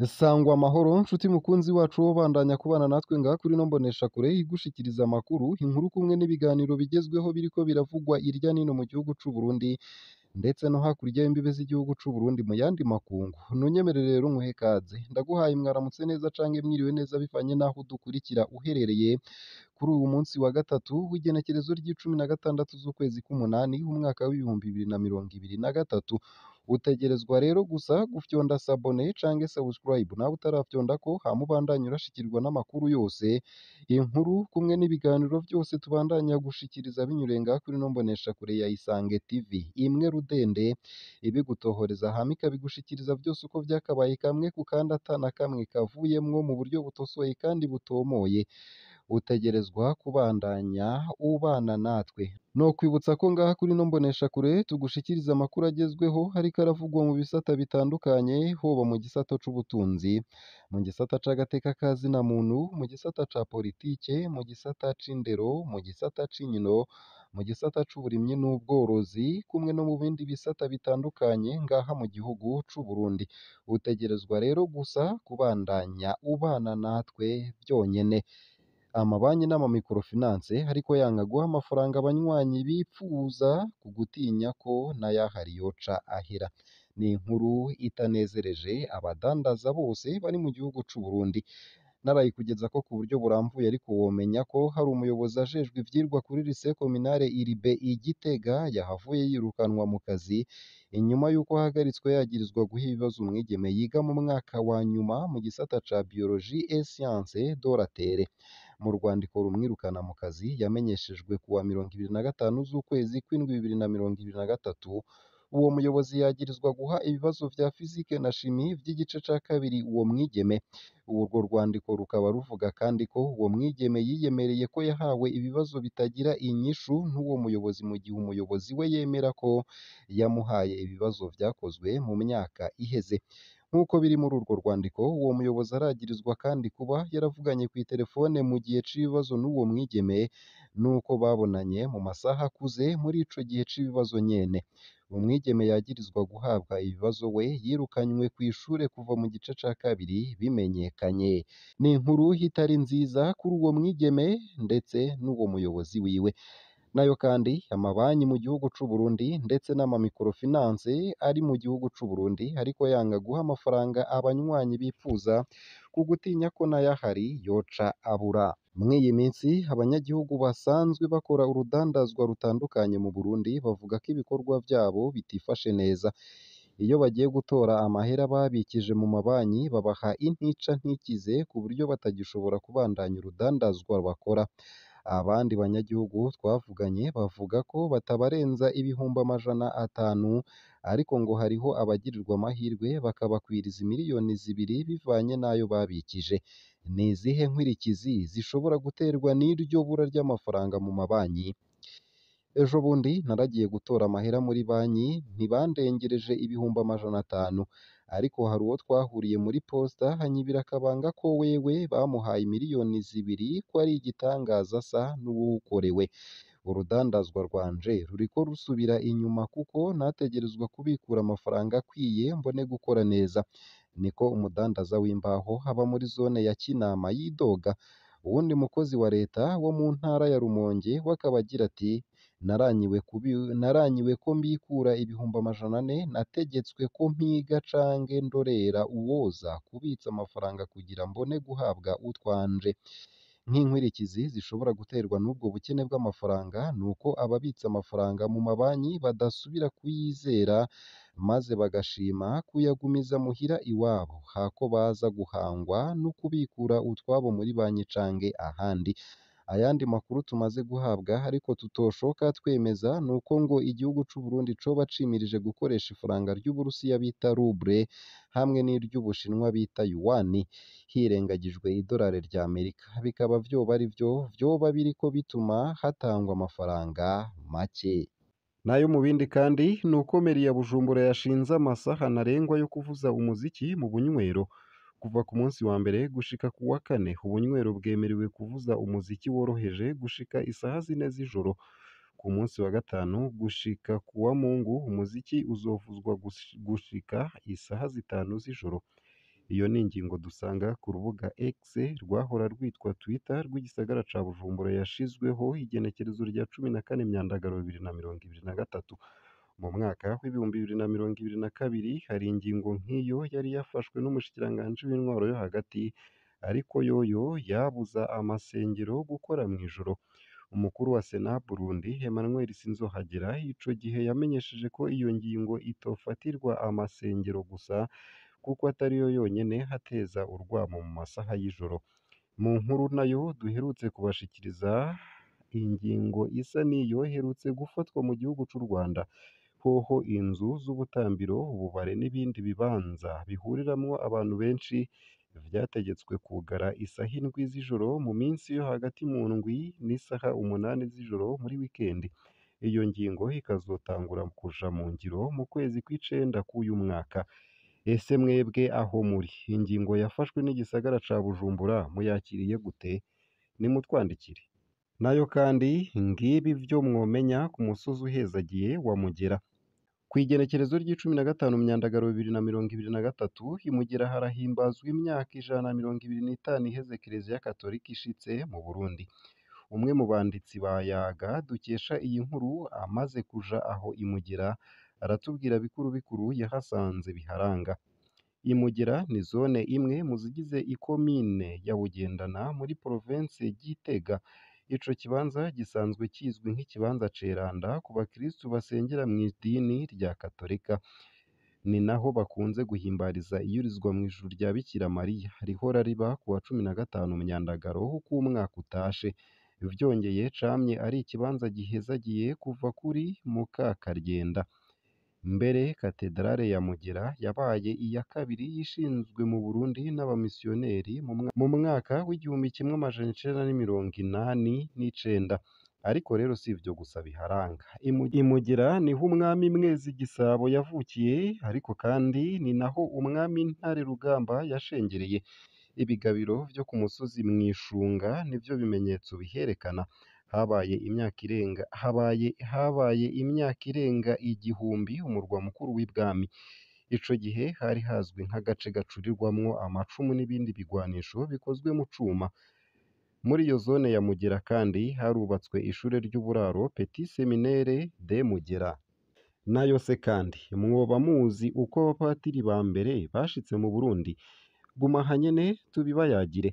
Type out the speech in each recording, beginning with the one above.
Sangwa amahoro nshuti mukunzi wacu wo bandanya kubana natwe ngaha kuri ino mboneshakure igushikiriza amakuru, inkuru kumwe n'ibiganiro bigezweho biriko biravugwa irya nino mu gihugu c'u Burundi ndetse no hakurya y'imbibe z'igihugu c'u Burundi mu yandi makungu. Ntunyemerere rero nkuhe ikaze, ndaguhaye mwaramutse neza canke mwiriwe neza bivanye n'aho udukurikira uherereye kuri uyu munsi wa gatatu w'igenekerezo ry'icumi na gatandatu z'ukwezi k'umunani umwaka w'2023. Utegerezwa rero gusa gufyonda s'abonner canke subscribe nawe utarafyondako, hama ubandanye urashikirwa n'amakuru yose, inkuru kumwe n'ibiganiro vyose tubandanya gushikiriza binyuriye ngaha kuri ino mboneshakure ya Isange TV, imwe rudende ibigutohoreza hama ikabigushikiriza vyose uko vyakabaye kamwe ku kandi ata na kamwe kavuyemwo mu buryo butosoye kandi butomoye. Utegerezwa kubandanya ubana natwe. Nokwibutsa ko ngaha kuri ino mboneshakure tugushikiriza amakuru agezweho ariko aravugwa mu bisata bitandukanye, hoba mu gisata c'ubutunzi, mu gisata c'agateka ka zina muntu, mu gisata ca politike, mu gisata c'indero, mu gisata c'inkino, mu gisata c'uburimyi n'ubworozi, kumwe no mu bindi bisata bitandukanye ngaha mu gihugu c'u Burundi. Utegerezwa rero gusa kubandanya ubana natwe vyonyene. Amabanki n'amamikorofinanse ariko yanga guha amafaranga abanywanyi bipfuza ku gutinya ko n'ayahari yoca ahera. Ni inkuru itanezereje abadandaza bose bari mu gihugu c'u Burundi. Narayikugezako ku buryo burambuye, ariko womenya ko hari umuyobozi ajejwe ivyigwa kuri lycée communale Iribe i Gitega yahavuye yirukanwa mu kazi inyuma y'uko ahagaritswe yagirizwa guha ibibazo umwigeme yiga mu mwaka wa nyuma mu gisata ca biologie et sciences de la terre. Mu rwandiko rumwirukana mu kazi yamenyeshejwe kuwa 25 z'ukwezi kw'indwi 2023, uwo muyobozi yagirizwa guha ibibazo vya physique na chimie vy'igice ca kabiri uwo mwigeme. Urwo rwandiko rukaba ruvuga kandi ko uwo mwigeme yiyemereye ko yahawe ibibazo bitagira inyishu n'uwo muyobozi, mu gihe umuyobozi we yemera ko yamuhaye ibibazo vyakozwe mu myaka iheze. Nk'uko biri muri urwo rwandiko, uwo muyobozi aragirizwa kandi kuba yaravuganye kw'iterefone mu gihe c'ibibazo n'uwo mwigeme, nuko babonanye mu masaha akuze muri ico gihe c'ibibazo nyene. Umwigeme yagirizwa guhabwa ibibazo we yirukanywe kw'ishure kuva mu gice ca kabiri bimenyekanye. Ni inkuru itari nziza kuri uwo mwigeme ndetse n'uwo muyobozi wiwe. Nayo kandi amabanki mu gihugu c'u Burundi ndetse n'amamikorofinanse ari mu gihugu c'u Burundi ariko yanga guha amafaranga abanywanyi bipfuza ku gutinya ko n'ayahari yoca abura. Mw'iyi minsi abanyagihugu basanzwe bakora urudandazwa rutandukanye mu Burundi bavuga ko ibikorwa vyabo bitifashe neza. Iyo bagiye gutora amahera babikije mu mabanki babaha intica ntikize ku buryo batagishobora kubandanya urudandazwa bakora. Abandi banyagihugu twavuganye bavuga ko batabarenza 500,000, ariko ngo hariho abagirirwa amahirwe bakabakwiriza 2 miliyoni bivanye n'ayo babikije. Ni izihe nkwirikizi zishobora guterwa n'iryo bura ry'amafaranga mu mabanki? Ejo bundi naragiye gutora amahera muri banki ntibandengereje 500,000, ariko hari uwo twahuriye muri posta anyibira akabanga ko wewe bamuhaye 2 miliyoni ko ari igitangaza asa n'uwukorewe. Urudandazwa rwanje ruriko rusubira inyuma kuko nategerezwa kubikura amafaranga akwiye mbone gukora neza. Niko umudandaza w'imbaho aba muri zone ya Kinama yidoga. Uwundi mukozi wa leta wo mu ntara ya Rumonge we akaba agira ati naranyiwe ko mbikura 400,000, nategetswe ko mpiga canke ndorera uwoza kubitsa amafaranga kugira mbone guhabwa utwanje. Nk'inkurikizi zishobora guterwa n'ubwo bukene bw'amafaranga nuko ababitsa amafaranga mu mabanki badasubira kuyizera, maze bagashima kuyagumiza muhira iwabo hako baza guhangwa no kubikura utwabo muri banki canke ahandi. Ayandi makuru tumaze guhabwa ariko tutoshoka twemeza nuko ngo igihugu c'u Burundi coba cimirije gukoresha ifaranga ry'Uburusiya bita ruble hamwe n'iry'Ubushinwa bita yuan, hirengagijwe idolari rya Amerika, bikaba vyoba arivyo vyoba biriko bituma hatangwa amafaranga make. Nayo mu bindi kandi nuko meri ya Bujumbura yashinze amasaha ntarengwa yo kuvuza umuziki mu bunywero. Kuva ku munsi wa mbere gushika ku wa kane ubunywero bwemerewe kuvuza umuziki woroheje gushika isaha 4 z'ijoro. Ku munsi wa gatanu gushika ku wa Mungu umuziki uzovuzwa gushika isaha 5 z'ijoro. Iyo ni ingingo dusanga ku rubuga X rwahora rwitwa Twitter rw'igisagara ca Bujumbura yashizweho igenekerezo rya 14 Myandagaro 2023. Mu mwaka w'2022 hari ingingo nk'iyo yari yafashwe n'umushikiranganji w'intwaro yo hagati, ariko yoyo yabuza amasengero gukora mw'ijoro. Umukuru wa Sena Burundi Emmanuel Sinzohagera ico gihe yamenyesheje ko iyo ngingo itofatirwa amasengero gusa kuko atariyo yonyene hateza urwamo mu masaha y'ijoro. Mu nkuru nayo duherutse kubashikiriza, ingingo isa n'iyo iherutse gufatwa mu gihugu c'u Rwanda. Hoho inzu z'ubutambiro, ububare n'ibindi bibanza bihuriramwo abantu benshi vyategetswe kugara isaha 7 z'ijoro mu minsi yo hagati mu ndwi n'isaha 8 z'ijoro muri wikendi. Iyo ngingo ikazotangura kuja mu ngiro mu kwezi kw'icenda k'uyu mwaka. Ese mwebwe aho muri, ingingo yafashwe n'igisagara ca Bujumbura muyakiriye gute? Nimutwandikire. Nayo kandi ngibi vyo mwomenya ku musozi uhezagiye wa Mugera. Kw'igenekerezo ry'icumi na gatanu Myandagaro 2023, i Mugera harahimbazwa imyaka 125 iheze Kiliziya Katolika ishitse mu Burundi. Umwe mu banditsi ba Yaga dukesha iyi nkuru amaze kuja aho i Mugera aratubwira bikuru bikuru yahasanze biharanga. I Mugera ni zone imwe mu zigize ikomine ya Bugendana muri provinsi Gitega. Ico kibanza gisanzwe kizwi nk'ikibanza ceranda ku bakristu basengera mw'idini rya Katolika. Ni naho bakunze guhimbariza iyurizwa mw'ijuru rya Bikira Mariya rihora riba kuwa 15 Myandagaro uko umwaka utashe. Vyongeye camye ari ikibanza gihezagiye kuva kuri Mukakaryenda. Mbere katedrale ya Mugera yabaye iya kabiri ishinzwe mu Burundi n'abamisiyoneri mu mwaka w'1989. Ariko rero si ivyo gusa biharanga. I Mugera niho umwami Mwezi Gisabo yavukiye, ariko kandi ni naho umwami Ntare Rugamba yashengereye. Ibigabiro vyo ku musozi Mwishunga nivyo bimenyetso biherekana. Habaye imyaka irenga 1000 umurwa mukuru w'ibwami. Ico gihe hari hazwi nk'agace gacurirwamwo amacumu n'ibindi bigwanisho bikozwe mu cuma. Muri iyo zone ya Mugera kandi harubatswe ishure ry'uburaro Petit Seminaire de Mugera. Nayo se kandi mwoba muzi uko abapatiri ba mbere bashitse mu Burundi? Guma aha nyene tubibayagire.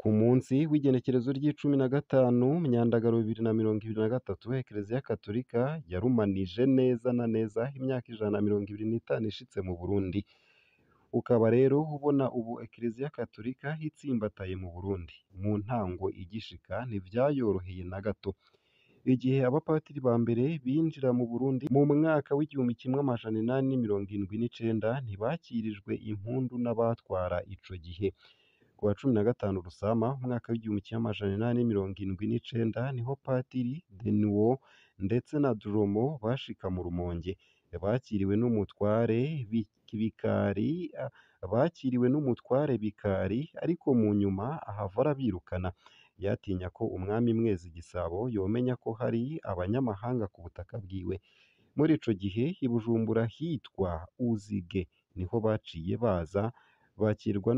Ku munsi w'igenekerezo ry'icumi na gatanu Myandagaro 2023, Ekereziya Katolika yarumanije neza na neza imyaka 125 ishitse mu Burundi. Ukaba rero ubona ubu Ekereziya Katolika itsimbataye mu Burundi. Mu ntango igishika ntivyayoroheye na gato. Igihe abapatiri ba mbere binjira mu Burundi mu mwaka w'1879 ntibakirijwe impundu n'abatwara ico gihe. Ku wa 15 Rusama umwaka w'1879 niho Patiri Denuwo ndetse na Dromo bashika mu Rumonge. Bakiriwe n'umutware Bikari, ariko mu nyuma ahava arabirukana. Yatinya ko umwami Mwezi Gisabo yomenya ko hari abanyamahanga ku butaka bwiwe. Muri ico gihe i Bujumbura hitwa Uzige niho baciye baza, bakirwa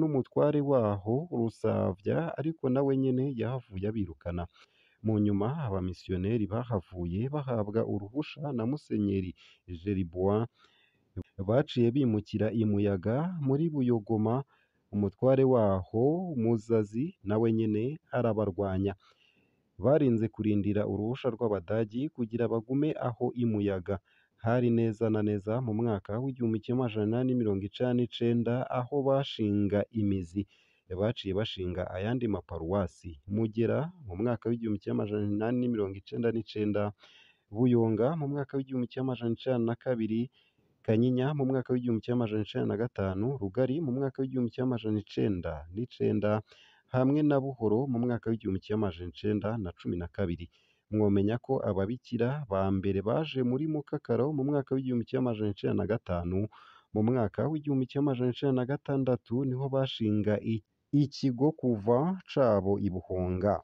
n'umutware waho Rusavya, ariko nawe nyene yahavuye abirukana. Mu nyuma abamisiyoneri bahavuye bahabwa uruhusha na Musenyeri Jeriboin, baciye bimukira i Muyaga muri Buyogoma. Umutware waho Muzazi nawe nyene arabarwanya. Barinze kurindira uruhusha rw'Abadagi kugira bagume aho i Muyaga. Hari neza na neza mu mwaka w'1899 aho bashinga imizi. Baciye bashinga ayandi maparuwasi: Mugera mu mwaka w'1899, Buyonga mu mwaka w'1902, Kanyinya mu mwaka w'1905, Rugari mu mwaka w'1999 hamwe na Buhoro mu mwaka w'1912. Mwomenya ko ababikira ba mbere baje muri Mukakaro mu mwaka w'1905, mu mwaka w'1906 niho bashinga ikigo kuva cabo i Buhonga.